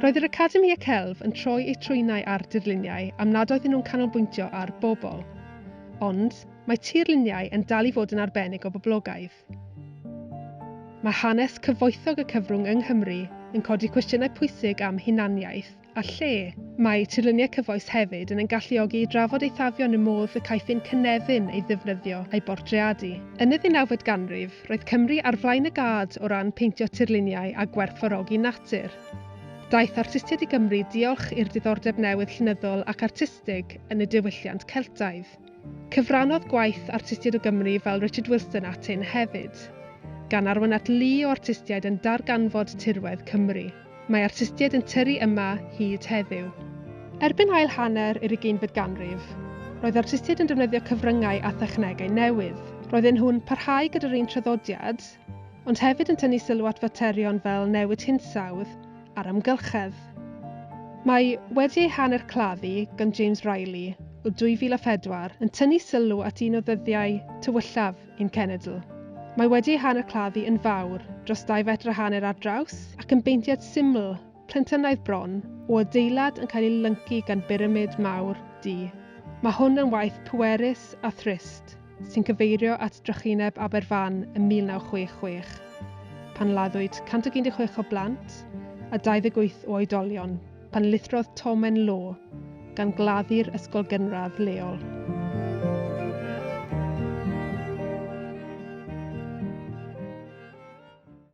Roedd yr Academïau Celf yn troi eu trwynau ar dirluniau am nad oedden nhw'n canolbwyntio ar bobl. Ond, mae tirluniau yn dal i fod yn arbennig o boblogaidd. Mae hanes cyfoethog y cyfrwng yng Nghymru yn codi cwestiynau pwysig am hunaniaeth a lle. Mae tirluniau cyfoes hefyd yn ein galluogi i drafod eithafion y modd y caiff ein cynefin ei ddefnyddio a'i bortreadu. Yn y ddeunawfed ganrif, roedd Cymru ar flaen y gad o ran peintio tirluniau a gwerthfawrogi natur. Daeth artistiaid i Gymru diolch i'r diddordeb newydd llenyddol ac artistig yn y diwylliant Celtaidd. Cyfrannodd gwaith artistiaid o Gymru fel Richard Wilson at hyn hefyd, gan arwain at lu o artistiaid yn darganfod tirwedd Cymru. Mae artistiaid yn tyrru yma hyd heddiw. Erbyn ail hanner yr ugeinfed ganrif, roedd artistiaid yn defnyddio cyfryngau a thechnegau newydd. Roedden nhw'n parhau gyda'r un traddodiad, ond hefyd yn tynnu sylw at faterion fel newid hinsawdd a'r amgylchedd. Mae Wedi ei hanner claddu gan James Riley o 2004 yn tynnu sylw at un o ddyddiau tywyllaf ein cenedl. Mae wedi ei hanner claddu yn fawr, dros dau fetr a hanner ar draws, ac yn beintiad syml, plentynaidd bron, o adeilad yn cael ei lyncu gan byramid mawr, du. Mae hwn yn waith pwerus a thrist, sy'n cyfeirio at drychineb Aberfan ym 1966, pan laddwyd 116 o blant a 28 o oedolion pan lithrodd tomen lo gan gladdu'r ysgol gynradd leol.